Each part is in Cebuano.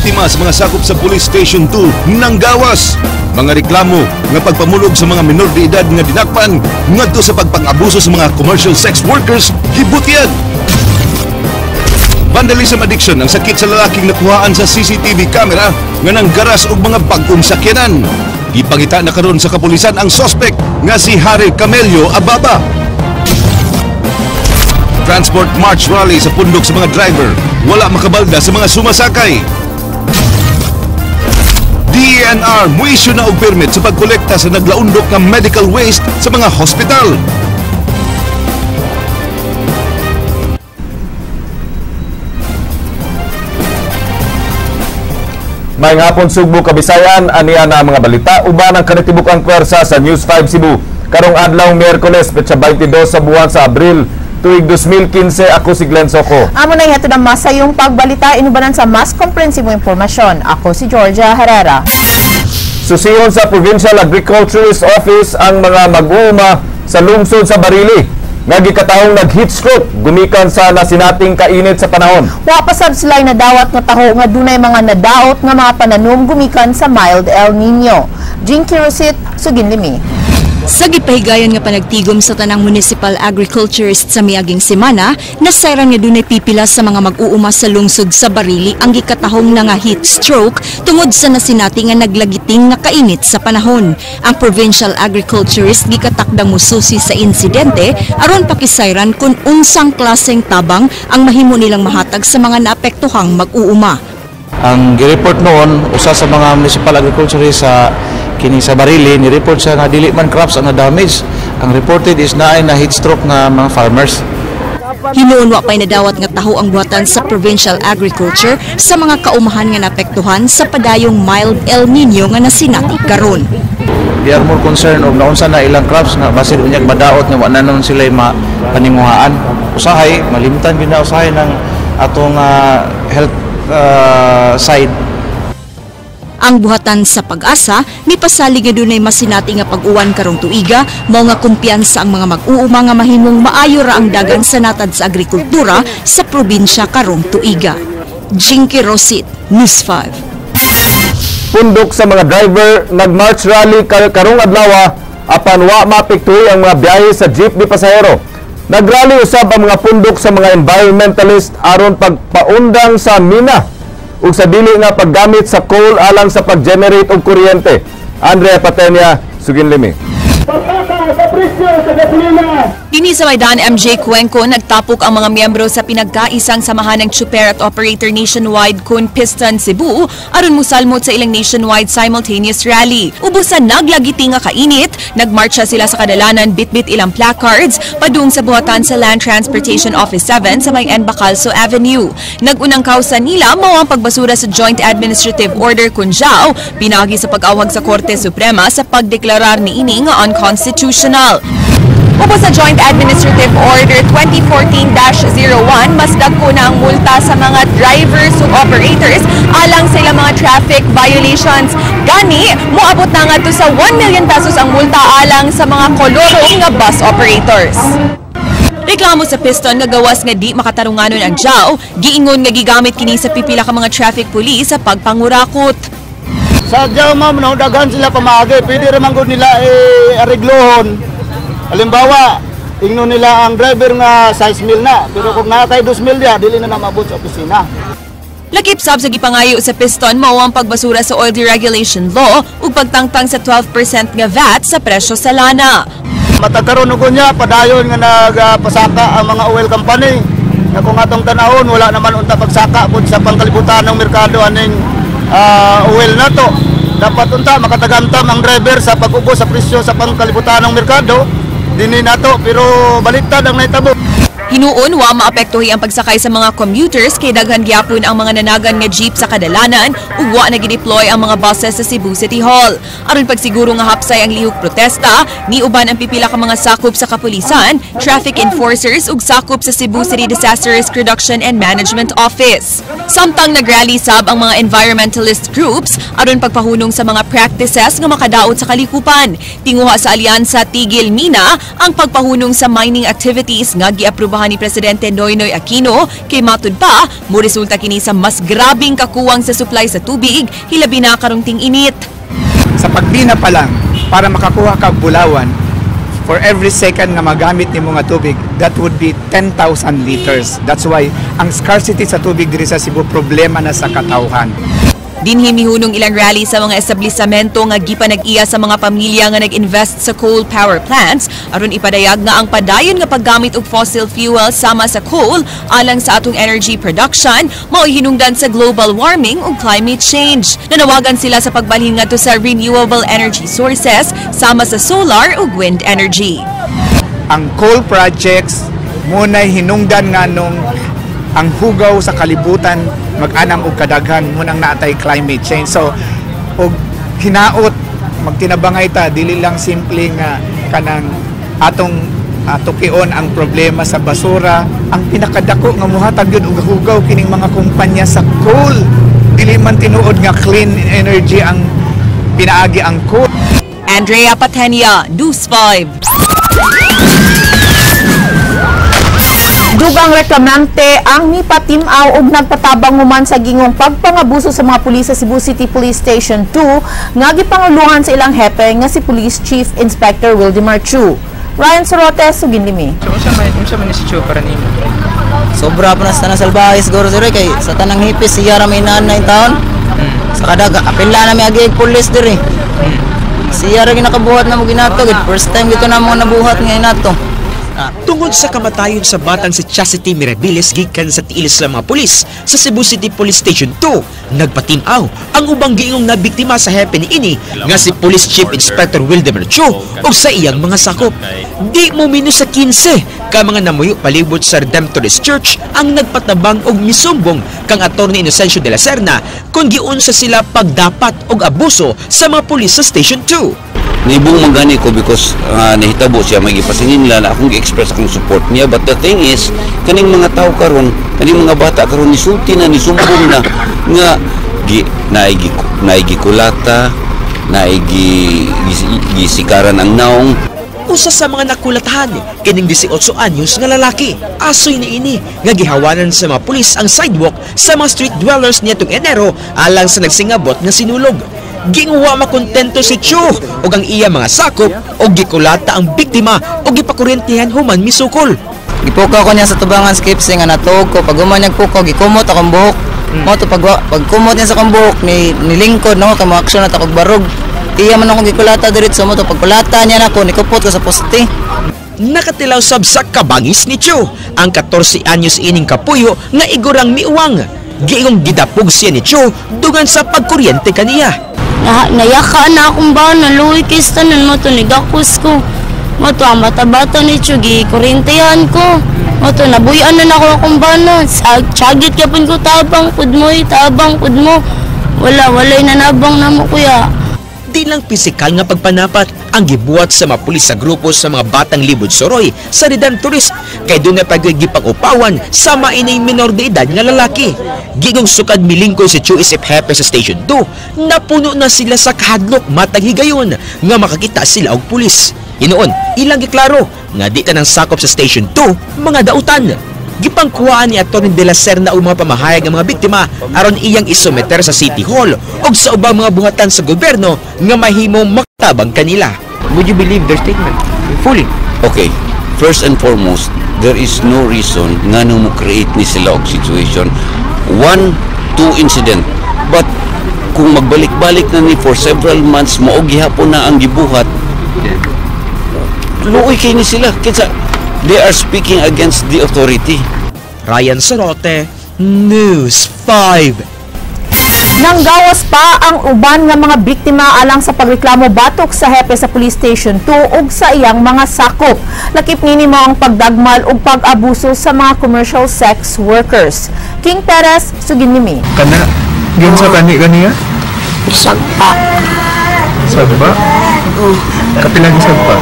Biktima sa mga sakop sa Police Station 2 ng gawas. Mga reklamo nga pagpamulog sa mga minor de edad nga dinakpan ngadto sa pagpang-abuso sa mga commercial sex workers gibutyag. Vandalism addiction ang sakit sa lalaking nakuhaan sa CCTV camera nga nanggaras og mga bag-ong sakyanan. Gipangita na karon sa kapulisan ang suspect nga si Harry Camelio Ababa. Transport March Rally sa pundok sa mga driver, wala makabalda sa mga sumasakay. DENR muisyu na og permit sa pagkolekta sa naglaundok nga medical waste sa mga hospital. Maayong hapon, Sugbo, Kabisayan, aniya na ang mga balita uban ang kanitibok ang pwersa sa News 5 Cebu. Karong adlaw Miyerkules, petsa 22 sa buwan sa Abril, tuig 2015, ako si Glenn Soco. Amo na ihatod ang masayong pagbalita inubanan sa mas komprehensibong impormasyon. Ako si Georgia Herrera. Susihon sa Provincial Agriculturist Office ang mga mag-uuma sa lungsod sa Barili nga gikatahong nag-heat stroke gumikan sa nasinating kainit sa panahon. Wa pa sab sila'y nadawat nga taho nga dunay mga nadaot nga mga pananom gumikan sa mild El Nino. Jinky Rosit, Suginlimi. Sa gipahigayon nga panagtigom sa tanang municipal agriculturist sa miaging semana, nasayran nga dunay pipila sa mga mag-uuma sa lungsod sa Barili ang gikatahong na nga heat stroke tungod sa nasinati nga naglagiting nga kainit sa panahon. Ang provincial agriculturist gikatakdang mususi sa insidente aron pakisayran kung unsang klaseng tabang ang mahimo nilang mahatag sa mga naapektuhang mag-uuma. Ang gireport noon, usa sa mga municipal agriculturist sa kini sa Barili, ni-report siya nga dili man crops ang na-damage. Ang reported is naay na heat stroke nga mga farmers. Hinuon wa pa'y nadawat nga taho ang buhatan sa provincial agriculture sa mga kaumahan nga naapektuhan sa padayong mild El Nino nga nasinati karon. They are more concerned og naunsa na ilang crops nga basin unyag madaot nga wa na nun sila mapaninguhaan. Usahay, malimtan gyud na usahay ng atong health side. Ang buhatan sa Pag-asa, mipasalig nga dunay masinati nga pag-uwan karong tuiga, mao nga kumpiyansa ang mga mag-uuma nga mahimong maayo ra ang dagan sa natad sa agrikultura sa probinsya karong tuiga. Jinky Rosit, News 5. Pundok sa mga driver nag-march rally karong adlaw apan wa maapektuhi ang mga biyahe sa jeepney pasahero. Nagrally usab ang mga pundok sa mga environmentalist aron pagpaundang sa mina ug sa dili nga paggamit sa coal alang sa pag-generate og kuryente. Andrea Patenia, Suginlimi. Dini sa Maidan MJ Cuenco, nagtapok ang mga miyembro sa pinagkaisang samahan ng tsuper at operator nationwide kun Piston Cebu aron musalmot sa ilang nationwide simultaneous rally. Ubusan naglagiti nga kainit, nagmarcha sila sa kadalanan bitbit ilang placards padung sa buhatan sa Land Transportation Office 7 sa may N. Bacalso Avenue. Nagunang kausa nila mao ang pagbasura sa Joint Administrative Order kun JAO, pinagi sa pag-awhag sa Korte Suprema sa pagdeklarar niini nga unconstitutional. Ubos sa Joint Administrative Order 2014-01, mas dagko na ang multa sa mga drivers ug operators alang sa ilang mga traffic violations. Gani, moabot na ngadto sa 1 million pesos ang multa alang sa mga kolorong nga bus operators. Reklamo sa Piston nga gawas nga di makatarunganon ang JAO, giingon nga gigamit kini sa pipila ka mga traffic police sa pagpangurakot. Sa JAO, ma'am, naudaghan sila pamaagi, pwede ra man gud nila areglohon. Halimbawa, ingnon nila ang driver nga 6 mil na, pero kung naa kay 2 mil diha, dili na na maabot sa opisina. Lakip sab sa gipangayo sa Piston mao ang pagbasura sa oil deregulation law ug pagtangtang sa 12% nga VAT sa presyo sa lana. Matag karon og unya padayon nga nagpasaka ang mga oil company. Nga kung atong tanahon wala naman unta pagsaka pud sa pangkalibutan ng merkado aning oil nato. Dapat unta makatagantam ang driver sa pag-ubos sa presyo sa pangkalibutan ng merkado dinhi nato, pero baliktad ang nahitabo. Hinuon wa maapektuhi ang pagsakay sa mga commuters kay daghan gyapon ang mga nanagan nga jeep sa kadalanan ug wa na gideploy ang mga buses sa Cebu City Hall. Aron pagsiguro nga hapsay ang lihok protesta, niuban ang pipila ka mga sakop sa kapulisan, traffic enforcers ug sakop sa Cebu City Disaster Risk Reduction and Management Office. Sa Samtang nagrally sab ang mga environmentalist groups aron pagpahunong sa mga practices nga makadaot sa kalikupan. Tinguha sa Alyansa Tigil Mina ang pagpahunong sa mining activities nga giaprubahan ni Presidente Noynoy Aquino kay matud pa moresulta kini sa mas grabing kakuwang sa supply sa tubig, hilabi na karong ting-init. Sa pagbina pa lang, para makakuha ka og bulawan, for every second nga magamit nimo nga tubig, that would be 10,000 liters. That's why ang scarcity sa tubig diri sa Cebu, problema na sa katawhan. Dinhi mihunong ilang rally sa mga establisamento nga gipanag-iya sa mga pamilya nga nag-invest sa coal power plants aron ipadayag nga ang padayon nga paggamit og fossil fuel sama sa coal alang sa atong energy production mao'y hinungdan sa global warming ug climate change. Nanawagan sila sa pagbalhin ngadto sa renewable energy sources sama sa solar ug wind energy. Ang coal projects muna'y hinungdan nga nung ang hugaw sa kalibutan mag-anam og kadaghan, munang naatay climate change. So og hinaot magtinabangay ta, dili lang simple nga kanang atong tukion ang problema sa basura. Ang pinakadako nga muhatag yun og hugaw kining mga kumpanya sa coal. Dili man tinuod nga clean energy ang pinaagi ang coal. Andrea Patenia, News 5. Dugang reklamante ang mipatim-aw og nagpatabang human sa gingong pagpangabuso sa mga pulis sa Cebu City Police Station 2 nga gipanguluhan sa ilang hepe nga si Police Chief Inspector Wildemar Chu. Ryan Sorote, sugin limi. So, unsa man ni si Chu para nimo? Sobra pa na sa tanang salbahe siguro sir, kay sa tanang hipis siya ra may naan na yung taon. Sa kadaga apila na may agi pulis diri. Siya ra ginakabuhat na mo ginato gid, first time gito na mo nabuhat nga inato. Tungod sa kamatayon sa batang si Chastity Mirabilis gikan sa tiil sa mga pulis sa Cebu City Police Station 2, nagpatimaw ang ubang giingong nabiktima sa hepe ni ini nga si Police Chief Inspector Wildemar Chu ug sa iyang mga sakop. Di mo minus sa 15 ka mga namuyo palibot sa Redemptorist Church ang nagpatabang og misumbong kang Attorney Inocencio de la Serna kung giunsa sila pagdapat og abuso sa mga pulis sa Station 2. Nibong man gani ko because nahitabo siya, may gipasingin nila na akong gi-express akong support niya. But the thing is, kaning mga tao karon, kaning mga bata karon, nisulti na, nisumbong na nga gi naigi naigi kulata, naigi gisikaran ang naong. Usa sa mga nakulatahan kining 18 anyos nga lalaki. Asoy ni ini nga gihawanan sa mga pulis ang sidewalk sa mga street dwellers niadtong Enero alang sa nagsingabot nga sinulog. Ginguwa makontento si Chu ug ang iya mga sakop og gikulata ang biktima ug gipakuryentihan human misukol. Gipukaw ko niya sa tubangan sa KFC nga natuog ko. Pag human niya pukaw, gikumot akong buhok. Mo to pag kumot niya sa akong buhok, ni nilingkod nako kay mo aksyon na akong barog. Iya man akong gikulata diretso mo to pagkulata niya nako, nikupot ko sa poste. Nakatilaw sab sa kabangis ni Chu ang 14 anyos ining kapuyo nga igurang miuwang. Giingong gidapog siya ni Chu dugan sa pagkuryente kaniya. Nayaka na akong ba, naluwi kis tanan mo to, nigakos ko. Mo to, ang bata-bata ni Chu, gikurintihan ko. Mo to, nabuyan na nako akong bana. Tiyagit ka pun ko, tabang pud mo, tabang pud mo. Wala, walay nanabang na mo, kuya. Di lang pisikal nga pagpanapat ang gibuhat sa mga pulis sa grupo sa mga batang libod soroy sa Redemptorist kay doon na pagigipag-upawan sa mainay minor de edad nga lalaki. Gigong sukad milingkoy si Chu isip hepe sa Station 2, napuno na sila sa kahadlok matag higayon nga makakita sila og pulis. Hinoon, ilang giklaro nga di tanang sakop sa Station 2 mga dautan. Gipangkuhaan ni Atty. De La Serna og mga pamahayag ang mga biktima aron iyang isometer sa City Hall og sa ubang mga buhatan sa gobyerno nga mahimong makatabang kanila. Would you believe their statement fully? Okay, first and foremost, there is no reason nga mo create ni sila og situation. 1, 2 incident. But kung magbalik-balik na ni for several months, mao gihapon na ang gibuhat, luoy kay ni sila. Kinsa they are speaking against the authority. Ryan Sorote, News 5. Nanggawas pa ang uban nga mga biktima alang sa pagreklamo batok sa hepe sa Police Station 2 ug sa iyang mga sakop. Lakip nini mo ang pagdagmal ug pag-abuso sa mga commercial sex workers. King Perez, sugin nimi. Kana, ginsa kani kaniya? Sagpa. Sagpa? Kapilang sagpa?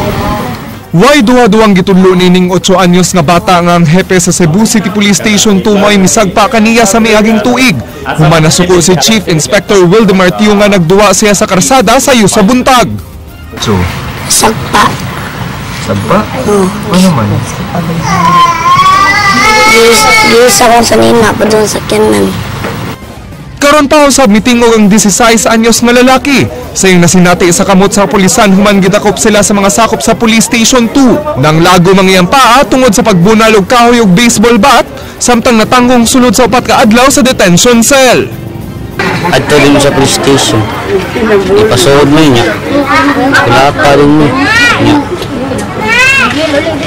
Way duha-duwang gitudlo nining 8 anyos nga bata nga ang hepe sa Cebu City Police Station 2 mo'y misagpa kaniya sa miaging tuig. Human nasuko si Chief Inspector Wildemar Tiu nga nagduwa siya sa karsada sayo sa buntag. So, Sagpa. Sagpa? Oo. Ano man? Giyus ako sa nina pa doon sa kinan. Karon pa usab mitingog ang 16 anyos nga lalaki. Sayang nasinati sa kamot sa pulisan human gidakop sila sa mga sakop sa Police Station 2. Nang lago mga iyang paa tungod sa pagbunal og kahoy og baseball bat, samtang natanggong sulod sa 4 ka adlaw sa detention cell. Adto din sa police station. Ipasuod mo niya. Wala pa rin mo. Niya.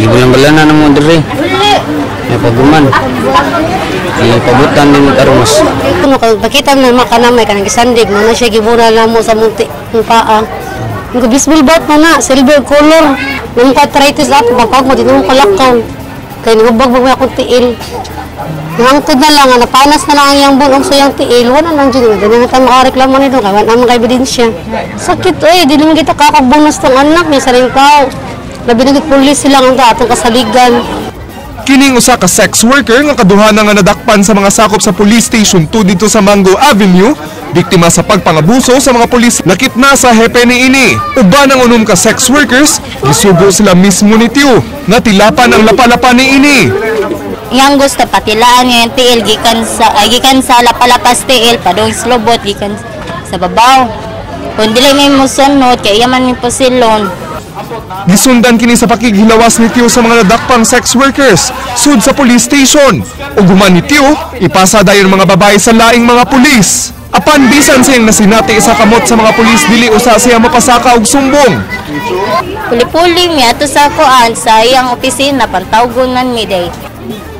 Gibulan-bulan na mo diri. May paguman. Ipabutan din mo karon. Kuno kag pakita na makanamay kanang gisandig mo na siya gibuna na mo sa munti ng paa. Ang baseball bat na na, silver color. Nung arthritis ako, bakag mo, di na mo kalakaw. Kaya nagubag-bag mo akong tiil. Nangangtod na lang, napanas na lang ang iyang buong sa iyang tiil. Wala nang dyan. Hindi na tayo makareklamo nito. Kaya wala naman ka ebidensya. Sakit eh, di naman kita kakagbonas tong anak niya sa ringkaw. Labi na pulis sila ang atong kasaligan. Kining usa ka sex worker nga kaduha na nga nadakpan sa mga sakop sa Police Station 2 dito sa Mango Avenue, biktima sa pagpangabuso sa mga pulis lakip na sa hepe ni ini. Uban ang unom ka sex workers, gisugo sila mismo ni Tiu nga tilapan ang lapalapa ni ini. Yang gusto patilaan nga yung tiil gikan sa ay, gikan sa lapalapas tiil padung slobot gikan sa babaw. Kung dili may musunod kay iya man mi pusilon. Gisundan kini sa pakighilawas ni Tiu sa mga nadakpang sex workers sud sa police station. Ug human ni Tiu, ipasa dayon mga babae sa laing mga pulis. Apan bisan siyang nasinati sa kamot sa mga pulis, dili usa siya mapasaka og sumbong. Puli-puli mi ato sa kuan sa iyang opisina pantawgonan mi day.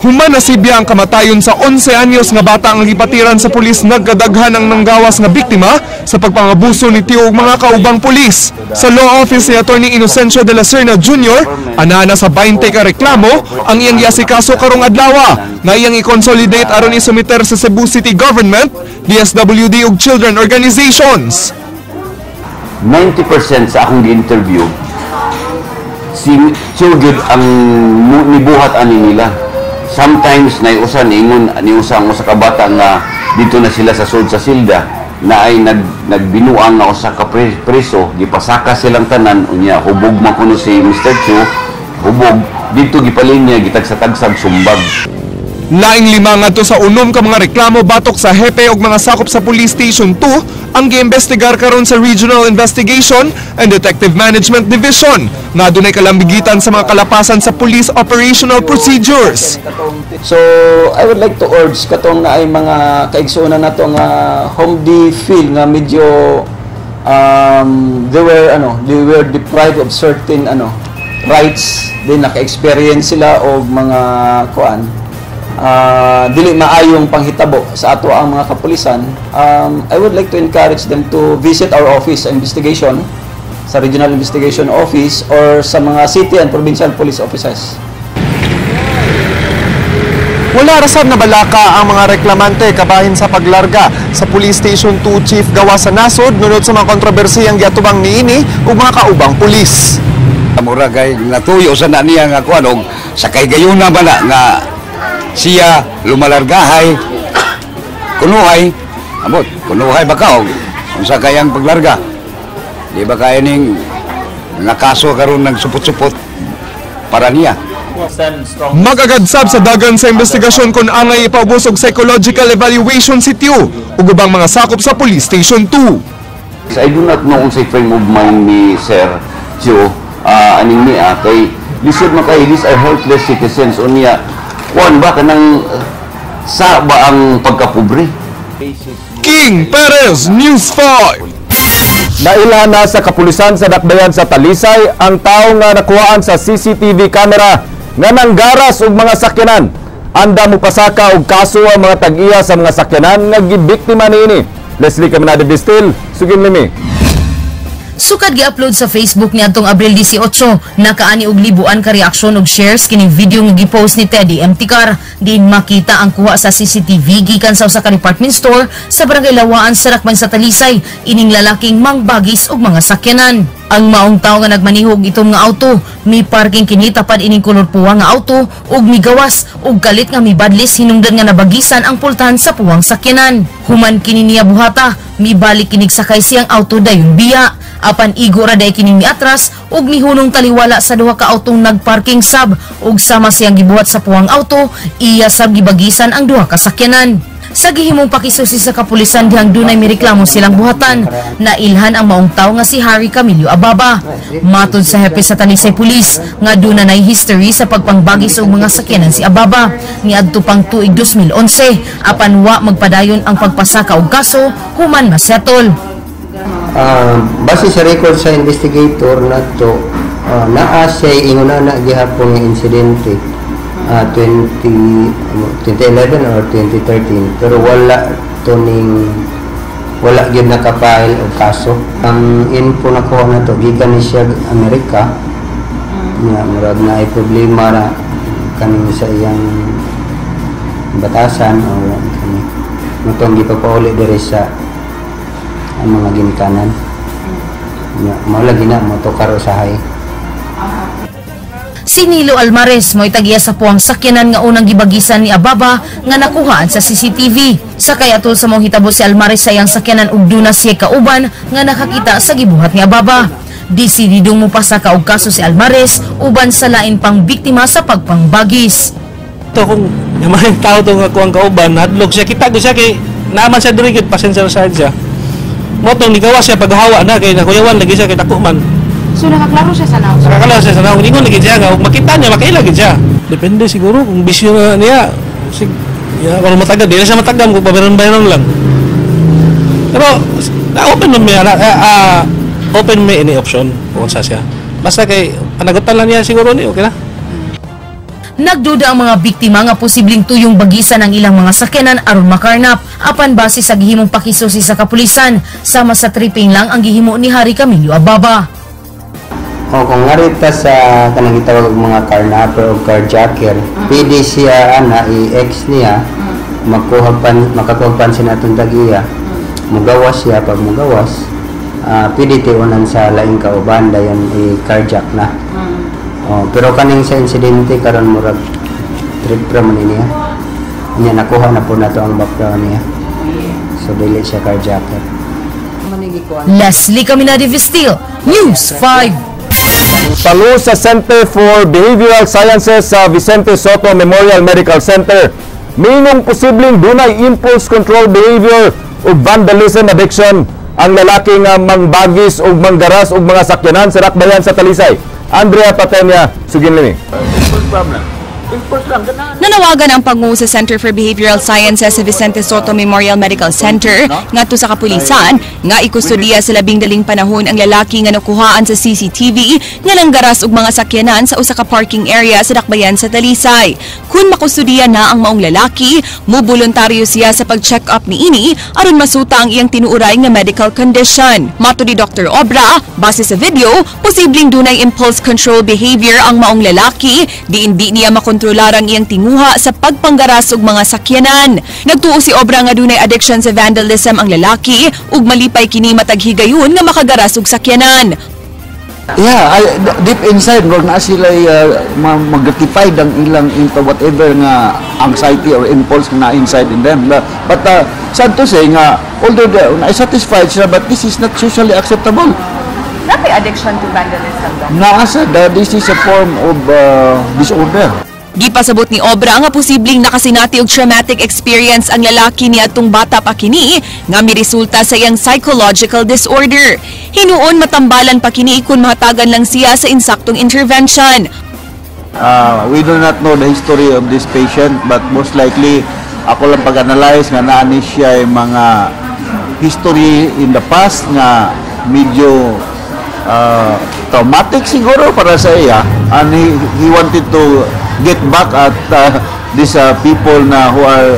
Human nasibya ang kamatayon sa 11 anyos nga bata ang gipatiran sa pulis, nagkadaghan ang nanggawas nga biktima sa pagpangabuso ni Tio ug mga kaubang pulis. Sa law office ni Attorney Inocencio de la Serna Jr., anana sa 20 ka reklamo ang iyang giasikaso karong adlaw nga iyang i-consolidate aron isumiter sa Cebu City Government, DSWD ug children organizations. 90% sa akong gi-interview, si Chugid ang nibuhat ani nila. Sometimes naiusa niingon niusa ang usa ka bata nga dito na sila sa sud sa silda na ay nagbinuang nga usa ka preso, gipasaka silang tanan, unya hubog man kuno si Mr. Chu, hubog dito gipalin niya gitagsa-tagsag sumbag. Laing lima ngadto sa unom ka mga reklamo batok sa hepe og mga sakop sa Police Station 2 ang giimbestigar karon sa Regional Investigation and Detective Management Division nga dunay kalambigitan sa mga kalapasan sa police operational procedures. So I would like to urge katong na ay mga kaigsuonan nato nga whom they feel nga medyo they were deprived of certain rights, then naka-experience sila og mga kuan dili maayong panghitabo sa ato ang mga kapulisan. I would like to encourage them to visit our office investigation sa Regional Investigation Office or sa mga city and provincial police offices. Wala rasab na balaka ang mga reklamante kabahin sa paglarga sa Police Station 2 Chief gawa sa nasod nunod sa mga kontrobersiyang giatubang niini ug mga kaubang pulis. Mura kay natuyo sa na niya nga kuan og sa kahigayuna ba na nga siya lumalargahay kunuhay, amot kunuhay ba ka og unsa kayang paglarga, di ba kaya ning nga kaso karon nagsupot-supot para niya. Mag-agad sab sa dagan sa investigasyon kung angay ipaubos og psychological evaluation si Tiu ug ubang mga sakop sa Police Station 2. I do not know unsay frame of mind ni Sir Chu aning niya kay lisod man kay these are helpless citizens, unya kuan ba kanang sa ba ang pagkapobre. King Perez, News 5. Nailhan na sa kapulisan sa Dakbayan sa Talisay ang tawo nga nakuhaan sa CCTV camera nga nanggaras og mga sakyanan. Anda mo pasaka og kaso ang mga tag-iya sa mga sakyanan nga gibiktima niini. Leslie Caminade Bistil, sugin limi. Sukad gi-upload sa Facebook niadtong Abril 18, nakaani og libuan ka reaksyon og shares kining video nga gipost ni Teddy MTcar. Diin makita ang kuha sa CCTV gikan sa usa ka department store sa Barangay Lawaan sa Dakbayan sa Talisay, ining lalaking mangbagis og mga sakyanan. Ang maong tawo nga nagmanihog itom nga auto, mi parking kini tapad ining kolor puwa nga auto ug migawas ug kalit nga mibadlis hinungdan nga nabagisan ang pultahan sa puwang sakyanan. Human kini niya buhata, mibalik kinig sakay siyang auto dayon biya. Apan igo ra day kining miatras ug mihunong taliwala sa duha ka autong nagparking sab ug sama siyang gibuhat sa puwang auto, iya sab gibagisan ang duha ka sakyanan. Sa gihimong pakisusi sa kapulisan dihang dunay mireklamo silang buhatan, nailhan ang maong tawo nga si Harry Camillo Ababa. Matod sa hepe sa Talisay Police nga duna nay history sa pagpangbagis og mga sakyanan si Ababa niadto pang tuig 2011 apan wa magpadayon ang pagpasaka og kaso human masettle. Base sa record sa investigator nato, naa siya ingon na gihapon nga insidente 2011 or 2013, pero wala to ning wala gyud naka-file og kaso. Ang info nakuha nato gikan ni siya Amerika nga murag na ay problema na kaning sa iyang batasan o kani mutong gipapauli diri sa ang mga ginikanan. Ya, mao lagi na motokar usahay. Si Nilo Almares mo'y tagiya sa puwang sakyanan nga unang gibagisan ni Ababa nga nakuhaan sa CCTV. Sakay atol sa maong hitabo si Almares sa iyang sakyanan ug duna siya kauban nga nakakita sa gibuhat ni Ababa. Desididong mopasaka og kaso si Almares uban sa lain pang biktima sa pagpangbagis. Ito kung yung tao to nga kuang kauban, hadlok siya, kita ko siya kay naaman siya diri gid passenger side siya. Motong nigawas siya paghawa na kay nakuyawan lagi siya kay dako man. So nakaklaro siya sa naong? Nakaklaro siya sa naong. Ingon lagi siya nga makita niya makaila gid siya. Depende siguro kung bisyo na niya. Sig ya kung matagad di na siya matagam kung pabiron-biron lang. Pero open man may open may any option kung sa siya. Basta kay panagutan lang niya siguro ni okay na. Nagduda ang mga biktima nga posibleng tuyong bagisan ang ilang mga sakyanan aron makarnap apan base sa gihimong pakisusi sa kapulisan sama sa tripping lang ang gihimo ni Harry Camillo Ababa. O kung ngarita sa kanang gitawag og mga carnapper o carjacker, pwede siya ana i-ex niya makuha pan makakuha pansin atong tagiya. Mugawas siya pag mugawas, pwede tiunan sa laing kauban dayon i-carjack na. Oh, pero kaning sa insidente karon murag trip ra man niya. Nya nakuha na po nato ang background niya. So dili siya carjacker. Leslie Caminade Vestil, News 5. Palo sa Center for Behavioral Sciences sa Vicente Sotto Memorial Medical Center, miingong posibleng dunay impulse control behavior ug vandalism addiction ang lalaki nga mangbagis ug manggaras og mga sakyanan sa Dakbayan sa Talisay. Andrea Patenya, Suginlimi. Nanawagan ang pangu sa Center for Behavioral Sciences sa Vicente Sotto Memorial Medical Center ngadto sa kapulisan nga ikustudiya sa labing daling panahon ang lalaki nga nakuhaan sa CCTV nga nanggaras og mga sakyanan sa usa ka parking area sa Dakbayan sa Talisay. Kun makustudiya na ang maong lalaki, muboluntaryo siya sa pag-check up niini aron masuta ang iyang tinuuray nga medical condition. Matud ni Dr. Obra, base sa video, posibleng dunay impulse control behavior ang maong lalaki, diin di niya makontrolar ang iyang tinguha sa pagpanggaras og mga sakyanan. Nagtuo si Obra nga dunay addiction sa vandalism ang lalaki ug malipay kini matag higayon nga makagaras og sakyanan. Yeah, deep inside murag naa sila mag-gratified ang ilang into whatever nga anxiety or impulse nga na inside in them. But sad to say nga although they satisfied sila, but this is not socially acceptable. Naa addiction to vandalism, Doc? Naa sa, this is a form of disorder. Gipasabot ni Obra nga posibleng nakasinati og traumatic experience ang lalaki niadtong bata pa kini nga miresulta sa iyang psychological disorder. Hinuon matambalan pa kini kung mahatagan lang siya sa insaktong intervention. We do not know the history of this patient, but most likely ako lang pag-analyze nga naa ni siya yung mga history in the past nga medyo traumatic siguro para sa iya, and he wanted to get back at these people na who are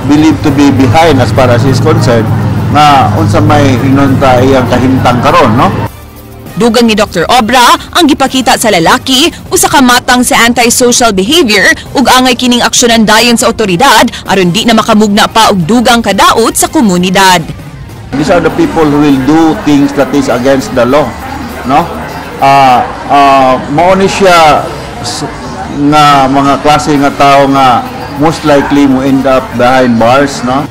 believed to be behind as far as he's concerned nga unsa may ingon ta iyang kahimtang karon, no? Dugang ni Dr. Obra, ang gipakita sa lalaki usa ka matang sa antisocial behavior ug angay kining aksyonan dayon sa otoridad aron di na makamugna pa og dugang kadaot sa komunidad. These are the people who will do things that is against the law. no? Mao ni siya nga mga klase nga tao nga most likely mo end up behind bars, no?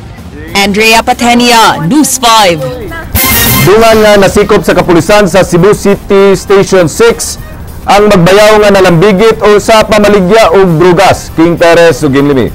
Andrea Patenia, News 5. Dungan nga nasikop sa kapulisan sa Cebu City Station 6 ang magbayaw nga nalambigit o sa pamaligya og drugas. King Perez ug Ginlimi.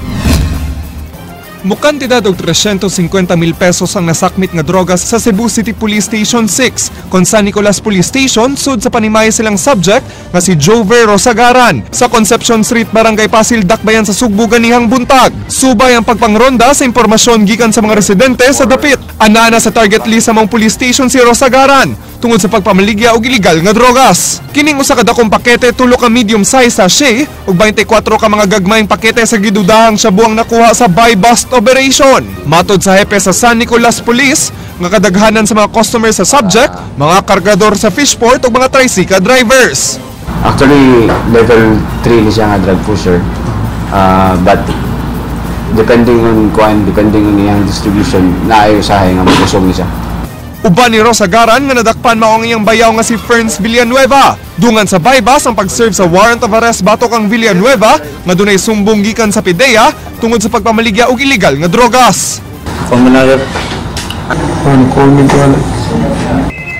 Mukantidad og 350 mil pesos ang nasakmit nga drogas sa Cebu City Police Station 6 kon San Nicolas Police Station sud sa panimay silang subject nga si Jover Rosagaran sa Concepcion Street, Barangay Pasil, Dakbayan sa Sugbo ganihang buntag. Subay ang pagpangronda sa impormasyon gikan sa mga residente sa dapit. Anana sa target list sa mga police station si Rosagaran tungod sa pagpamaligya og iligal nga drogas. Kining usa ka dakong pakete, 3 ka medium size sachet ug 24 ka mga gagmayng pakete sa gidudahang shabu ang nakuha sa buy bust operation. Matod sa hepe sa San Nicolas Police, nga kadaghanan sa mga customer sa subject, mga kargador sa fishport ug mga tricycle drivers. Actually, level 3 ni siya nga drug pusher. But depending on kuan, depending on iyang distribution, naay usahay nga mabusog ni siya. Uban ni Rosagaran nga nadakpan mao ang iyang bayaw nga si Ferns Villanueva. Dungan sa buy-bust ang pag-serve sa warrant of arrest batok ang Villanueva nga dunay sumbong gikan sa PDEA tungod sa pagpamaligya og iligal nga drogas.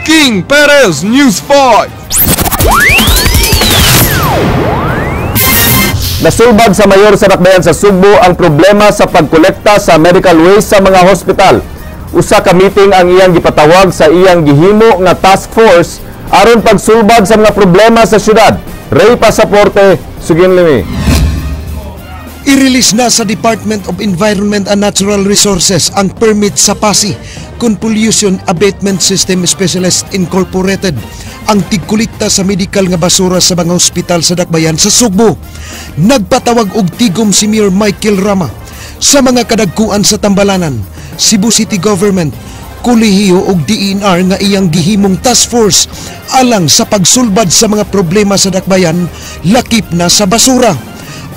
King Perez, News 5. Nasulbad sa mayor sa Dakbayan sa Sugbo ang problema sa pagkolekta sa medical waste sa mga hospital. Usa ka meeting ang iyang gipatawag sa iyang gihimo nga task force aron pagsulbad sa mga problema sa syudad. Ray Pasaporte, Suginlimi. I-release na sa Department of Environment and Natural Resources ang permit sa PASI kun Pollution Abatement System Specialist Incorporated ang tigkolekta sa medical nga basura sa mga ospital sa Dakbayan sa Sugbo. Nagpatawag og tigom si Mayor Michael Rama sa mga kadagkuan sa Tambalanan, Cebu City Government, kolehiyo og DENR nga iyang gihimong task force alang sa pagsulbad sa mga problema sa Dakbayan lakip na sa basura.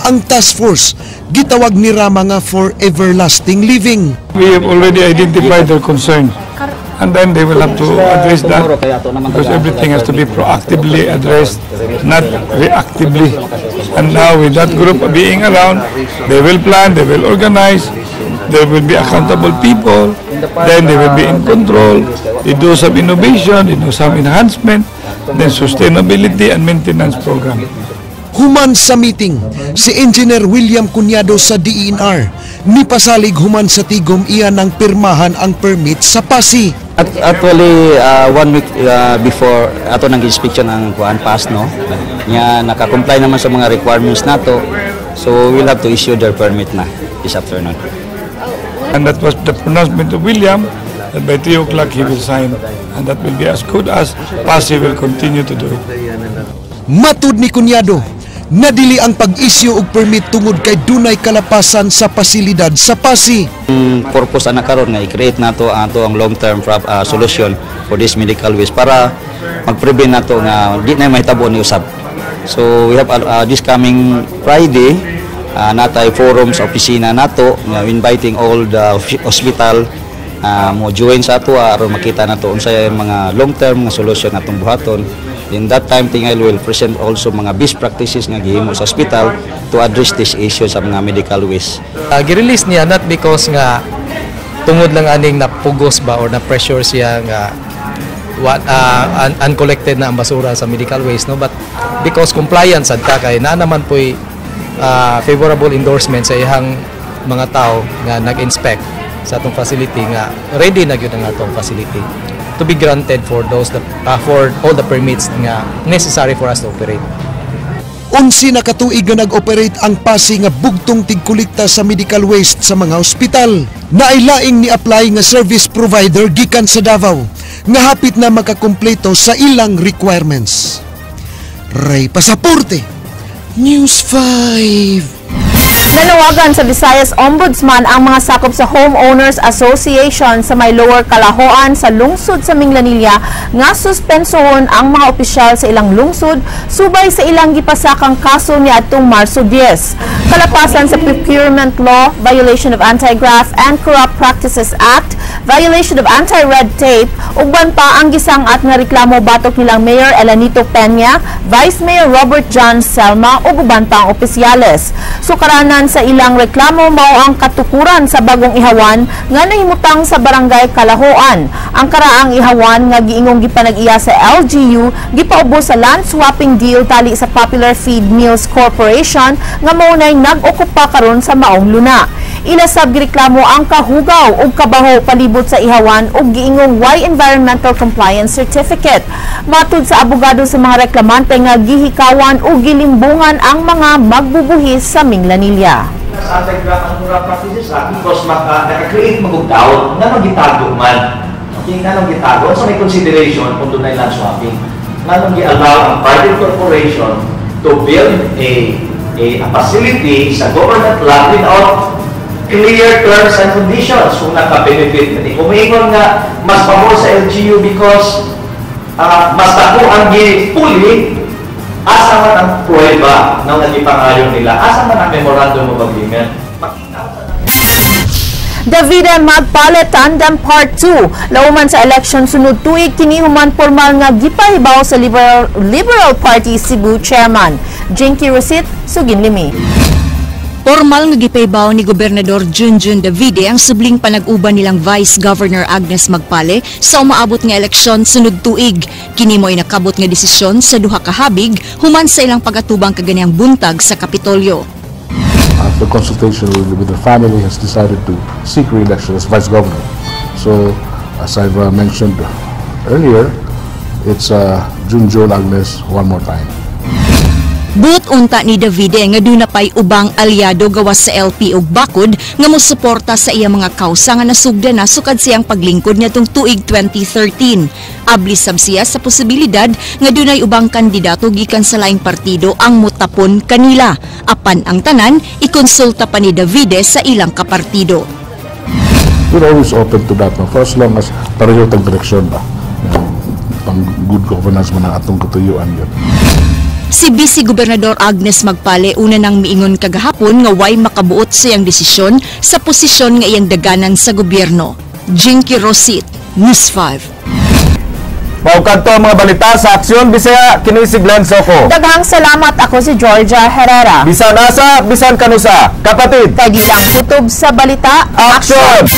Ang task force gitawag ni Rama nga for everlasting living. We have already identified their concerns, and then they will have to address that because everything has to be proactively addressed, not reactively. And now with that group being around, they will plan, they will organize, there will be accountable people, then they will be in control, they do some innovation, they do some enhancement, then sustainability and maintenance program. Human sa meeting, si Engineer William Cuñado sa DENR nipasalig human sa tigom iya ng pirmahan ang permit sa PASI. Actually, 1 week before ato nang inspection ang kuan pass, no. Nya naka-comply naman sa mga requirements nato. So we'll have to issue their permit na this afternoon. And that was the pronouncement of William that by 3 o'clock he will sign, and that will be as good as PASI will continue to do it. Matud ni Cuñado, nadili ang pag-isyu og permit tungod kay dunay kalapasan sa pasilidad sa PASI. Ang purpose ana karon nga i-create nato ato ang long-term solution for this medical waste para mag-prevent nato nga di na mahitabo ni usab. So we have this coming Friday natay forum sa opisina nato nga inviting all the hospital mo join sa ato aron makita nato unsay mga long-term nga solution atong buhaton. In that time, tingal will present also mga best practices nga gihimo sa hospital to address this issue sa mga medical waste. Gi-release niya not because nga tungod lang aning napugos ba or na pressure siya nga what uncollected na ang basura sa medical waste, no, but because compliance sad ka kay naa naman po'y favorable endorsement sa iyang mga tao nga nag-inspect sa atong facility nga ready na gyud ang atong facility to be granted for those the, for all the permits nga necessary for us to operate. 11 na katuig nga nag-operate ang PASI nga bugtong tigkolekta sa medical waste sa mga ospital. Nailaing ni-apply nga service provider gikan sa Davao nga hapit na makakumpleto sa ilang requirements. Ray Pasaporte, News 5. Nanawagan sa Visayas Ombudsman ang mga sakop sa Homeowners Association sa may Lower Kalahoan sa lungsod sa Minglanilla nga suspensohon ang mga opisyal sa ilang lungsod subay sa ilang gipasakang kaso niadtong Marso 10. Kalapasan sa Procurement Law, violation of Anti-Graft and Corrupt Practices Act, violation of Anti-Red Tape, uban pa ang gisangat nga reklamo batok nilang Mayor Elanito Peña, Vice Mayor Robert John Selma ug uban pa ang opisyales. Sukaranan sa ilang reklamo mao ang katukuran sa bagong ihawan nga nahimutang sa Barangay Kalahoan. Ang karaang ihawan nga giingong gipanag-iya sa LGU gipaubos sa land swapping deal tali sa Popular Feed Mills Corporation nga maunay nag-okupa karon sa maong luna. Ila sab gireklamo ang kahugaw ug kabaho palibot sa ihawan ug giingong way environmental compliance certificate. Matud sa abogado sa mga reklamante nga gihikawan ug gilimbungan ang mga magbubuhis sa Minglanilla. Sa Anti-Graft and Corrupt Practices Act because naka-create magug doubt nga magitago man. Okay, nga nang gitago. So may consideration kung dunay land swapping. Nga nang gi-allow ang private corporation to build a facility sa government land without clear terms and conditions kung naka-benefit ni. Kung maingon nga mas pabor sa LGU because mas dako ang gipuli, asa man ang pruweba ng nagipangayon nila? Asa man ang memorandum of agreement? Davide Magpale Tandem Part 2. Lauman sa election sunod tuig, kini human formal nga gipahibaw sa Liberal Party Cebu Chairman. Jinky Rosit, Sugin Limi. Formal nga gipahibaw ni Gobernador Junjun Davide ang subling panag-uban nilang Vice Governor Agnes Magpale sa umaabot nga eleksyon sunod tuig. Kini mo'y nakabot nga desisyon sa duha ka habig human sa ilang pagatubang kaganihang buntag sa Kapitolyo. After consultation with the family, has decided to seek re-election as vice governor. So, as I've mentioned earlier, it's Junjun Agnes one more time. Buot unta ni Davide nga duna pay ubang aliado gawas sa LP ug Bakod nga mosuporta sa iyang mga kausa nga nasugda na sukad siyang paglingkod niadtong tuig 2013. Abli sab siya sa posibilidad nga dunay ubang kandidato gikan sa laing partido ang mutapon kanila. Apan ang tanan ikonsulta pa ni Davide sa ilang kapartido. We're always open to that, no? For as long as pareho tag direksyon ba? Pang good governance man ang atong katuyuan yun. Si Vice Gobernador Agnes Magpale una nang miingon kagahapon nga way makabuot sa iyang desisyon sa posisyon nga iyang daganan sa gobyerno. Jinky Rosit, News 5. Mao kadto ang mga balita sa Aksyon Bisaya, kini si Glenn Soco. Daghang salamat, ako si Georgia Herrera. Bisan asa, bisan kanusa. Kapatid. Kay lang kutob sa balita. Aksyon!